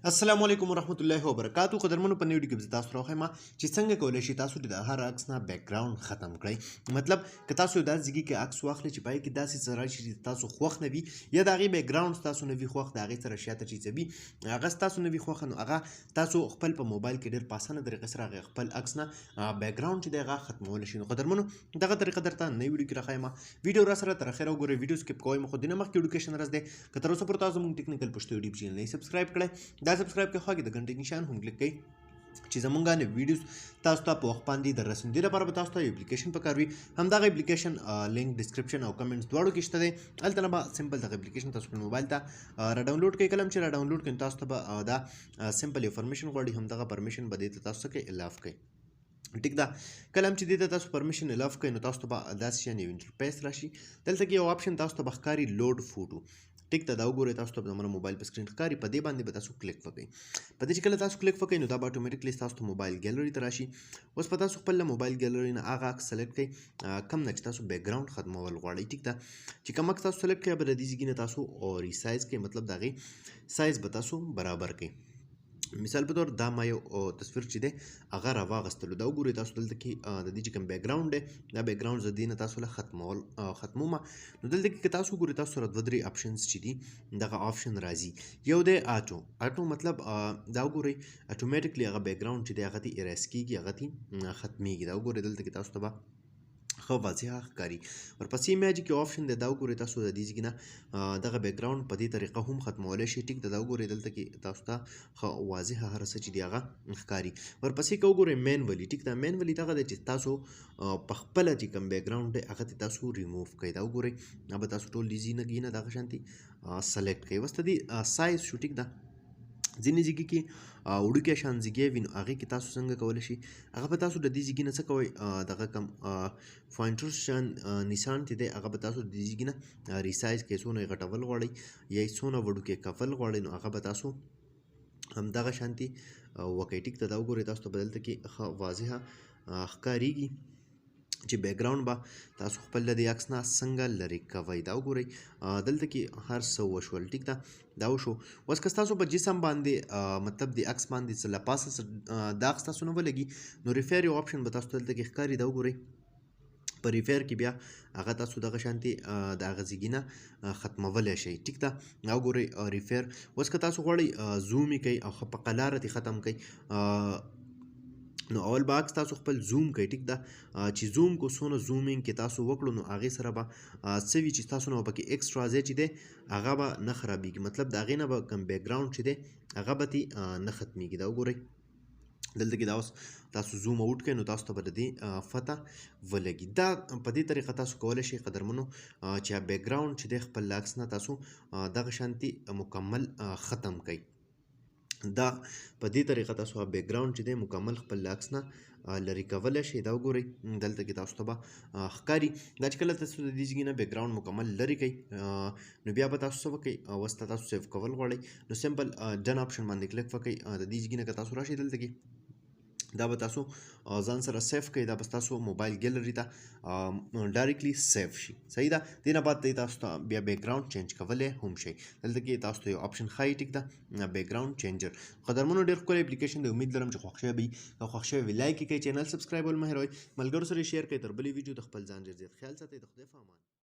السلام علیکم ورحمت الله وبرکاتو. قدرمنو، په ویډیو کې به تاسو راوښیم چې څنګه کولی شئ تاسو د هر عکس نه بیکګراوند ختم کړئ. مطلب که تاسو داسې ځای کې عکس واخلئ چې پای کې داسې څه راشي چې تاسو خوښ نه وي، یا د هغې بیکګراوند ستاسو نه وي خوښ، د هغې سره شاته چې څه وي هغه ستاسو نه وي خوښ، نو هغه تاسو خپل په موبایل کې ډېر په اسانه طریقې سره هغه خپل عکس نه بیکګراوند چې دی هغه ختمولی شئ. نو قدرمنو، دغه طریقه درته نوې ویډیو کې راښیم. ویډیو را سره تر اخره وګورئ، ویډیو سکیپ کوئ مه. خو دینه مخکې ایډوکیشن رس دی، که تر اوسه پورې تاسو زموږ ټیکنیکل پښتو یوټیوب چینل نه سبسکرایب کړئ، دا سبسکرایب کې خوا کې د ګنټې نشان هم کلیک کړئ چې زمونږ نه ویډیوز تاسو ته په وخت باندې در رسېدو لپاره به تاسو ته یو اپلیکیشن پکار وي. همدغه اپلیکیشن لینک ډسکرپشن او کمنټس دواړو کې شته دی. هلته نه به سمپل دغه اپلیکیشن تاسو خپل موبایل ته را ډاونلوډ کړئ. کله چې را ډاونلوډ کړئ، تاسو ته به دا سمپل یو پرمیشن غواړي، همدغه پرمیشن به دې ته تاسو کې الاف کړئ. ټیک ده؟ کله چې دې ته تاسو پرمیشن الاف کړئ، نو تاسو ته به داسې شان یو انټرفیس راشي. دلته کې یو آپشن تاسو ته به ښکاري، لوډ فوټو. ټیک ته؟ دا وګورئ، تاسو ته زموږ موبایل په سکرین ښکاري. په دې باندې به تاسو کلیک وکړئ. په دې چې کله تاسو کلیک وکړئ، نو دا به اتوماتیکلی تاسو ته موبایل ګیلری ته راشي. اوس په تاسو خپل موبایل ګیلری نه هغه عکس سلیکټ کړئ کم نه چې تاسو بیکګراوند ختمول غواړئ. ټیک ده؟ چې کوم عکس تاسو سلیکټ کړئ، به د دې ځای نه تاسو ریسایز کړئ، مطلب د هغې سایز به تاسو برابر کړئ. مثال په تور دا ما یو تصویر چې دی هغه راواغستلو. دا وګورئ تاسو، دلته کې د دې چې کوم بیکګراوند دی، دا بیکګراوند زه دې نه تاسو له ختمول ختموم. نو دلته کې که تاسو وګورئ، تاسو سره دوه درې آپشنز چې دي دغه آپشن راځي. یو دی آټو. آټو مطلب دا وګورئ، اتوماتیکلی هغه بیکګراوند چې دی هغه تی اریس کیږي، هغه تی ختمیږي. دا وګورئ، دلته کې تاسو ته به ښه واضح ښکاري. ورپسې میاجیک یو آپشن دی. دا وګورئ تاسو، د دې ځای نه دغه بیکګراوند په دې طریقه هم ختمولی شئ. ټیک ده؟ دا وګورئ، دلته کې تاسو ته ښه واضح هر څه چې دی هغه ښکاري. ورپسې که وګورئ مینولي، ټیک ده؟ مینولي دغه دی چې تاسو په خپله چې کوم بیکګراوند دی هغه ته تاسو ریموو کړئ. دا وګورئ، دا به تاسو ټول دې ځای نه دغه شانتي سلیکټ کړئ. اوس ته دې سایز شو. ټیک ده؟ ځینې ځای کې وړوکی شان ځای وي، نو هغې کې تاسو څنګه کولی شئ؟ هغه به تاسو د دې ځای نه څه کوئ؟ دغه کوم فاینټر شان نشان چې دی هغه به تاسو د دې ځای نه ریسایز کړئ. څونه یې غټول غواړئ یا یې څونه وړوکی کول غواړئ، نو هغه به تاسو همدغه شانتي وکئ. ټیک ته؟ دا وګورئ، تاسو ته به دلته کې ښه واضحه ښکارېږي چې بیکګراوند به تاسو خپل د دې عکس نه څنګه لرې کوئ. دا وګورئ، دلته کې هر څه وشول. ټیک ده؟ دا وشو. اوس که ستاسو په جسم باندې، مطلب د عکس باندې څه له پاسه څه داغ ستاسو نه ولګي، نو ریفیر یو آپشن به تاسو دلته کې ښکاري. دا وګورئ، په ریفیر کې بیا هغه تاسو دغه شانتي د هغه ځای نه ختمولی شئ. ټیک ده؟ دا وګورئ، ریفیر. اوس که تاسو غواړئ زوم یې کړئ او ښه په قلاره ترې ختم کړئ، نو اول به عکس تاسو خپل زوم کړئ. ټیک ده؟ چې زوم کو، څونه زومینګ کې تاسو وکړو، نو هغې سره به څه وي چې تاسو نه به پکې اکسټرا ځای چې دی هغه به نه خرابېږي، مطلب د هغې نه به کوم بیکګراوند چې دی هغه به ترې نه ختمېږي. دا وګورئ، دلته کې دا اوس تاسو زوم اوټ کړئ، نو تاسو ته به د دې فته ولګي. دا په دې طریقه تاسو کولی شئ قدرمنو چې بیکګراوند چې دی خپل عکس نه تاسو دغه شانتي مکمل ختم کړئ. دا په دې طریقه تاسو بیکګراوند چې دی مکمل خپل عکس نه لرې کولی شئ. دا وګورئ، دلته کې تاسو ته به ښکاري. دا چې کله تاسو د دې ځای نه بیکګراوند مکمل لرې کړئ، نو بیا به تاسو څه وکړئ؟ اوس ته تاسو سیو کول غواړئ، نو سمپل ډن آپشن باندې کلیک وکړئ. د دې ځای نه که تاسو راشئ دلته کې، دا به تاسو ځان سره سیف کړئ. دا به تاسو موبایل ګیلری ته ډایرکټلی سیف شي. صحیح ده؟ دې نه بعد تاسو ته بیا بیکګراوند چینج کولی هم شئ. دلته کې تاسو ته یو آپشن ښایي، ټیک ده؟ بیکګراوند چینجر. قدرمنو، ډېر ښکلی اپلیکیشن دی. امید لرم چې خوښ شوی به وي. که خوښ شوی وي، لایک یې کړئ، چینل سبسکرایب ول مه هېروئ، ملګرو سره شیر کړئ. تر بلې ویډیو د خپل ځان ډېر زیات خیال ساتئ. د خدای په امان.